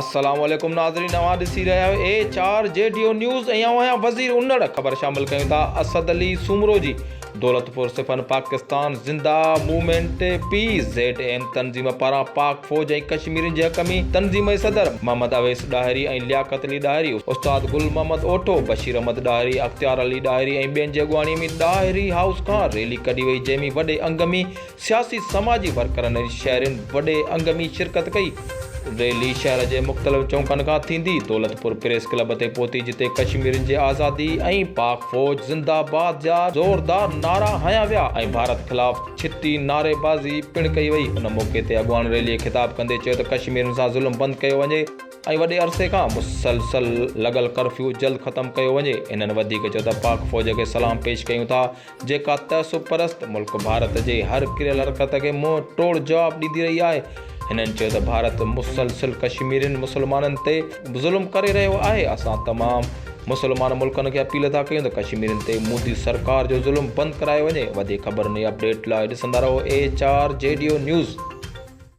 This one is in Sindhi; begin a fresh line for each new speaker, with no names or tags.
السلام عليڪم ناظرين اوهان ڏسي رهيا آهيو H R G D O news ۽ آئون آهيان وزير انڙ خبر شامل ڪيون ٿا اسد علي سومرو جي دولتپور صفن پاڪستان زنده موومينٽ پي زيڊ ايم تنظيم پاران پاڪ فوج ۽ ڪشميرين جي حق ۾ تنظيم جي صدر محمد اويس ڏاهري ۽ لياقت علي ڏاهري استاد گل محمد اوٺو بشير احمد ڏاهري اختيار علي ڏاهري ۽ ٻين جي اڳواڻي ۾ ڏاهري هائوس کان ريلي ڪڍي وئي جنهن ۾ وڏي انگ ۾ سياسي سماجي ورڪرن ۽ شهرين وڏي انگ ۾ شرڪت ڪئي. ريلي شهر جي مختلف چونڪن کان ٿيندي دولتپور پريس ڪلب تي پهتي جتي ڪشميرين جي آزادي ۽ پاڪ فوج زنده باد جا زوردار نعرا هنيا ويا ۽ ڀارت خلاف ڇتي نعريبازي پڻ ڪئي وئي. ان موقعي تي اڳواڻن ريلي کي خطاب ڪندي چيو ته ڪشميرين سان ظلم بند ڪيو وڃي ۽ وڏي عرصي کان مسلسل لڳل ڪرفيو جلد ختم ڪيو وڃي. هنن وڌيڪ چيو ته پاڪ فوج کي سلام پيش ڪيون ٿا جيڪا تعصب پرست ملڪ ڀارت جي هر ڪريل حرڪت کي منهن ٽوڙ جواب ڏيندي رهي آهي. هنن چيو ته ڀارت مسلسل ڪشميرين مسلمانن تي ظلم ڪري رهيو آهي، اسان تمام مسلمان ملڪن کي اپيل ٿا ڪيون ته ڪشميرين تي مودي سرڪار جو ظلم بند ڪرايو وڃي. وڌيڪ خبرن ۽ اپڊيٽ لاء ڏسندا رهو H R G D O news.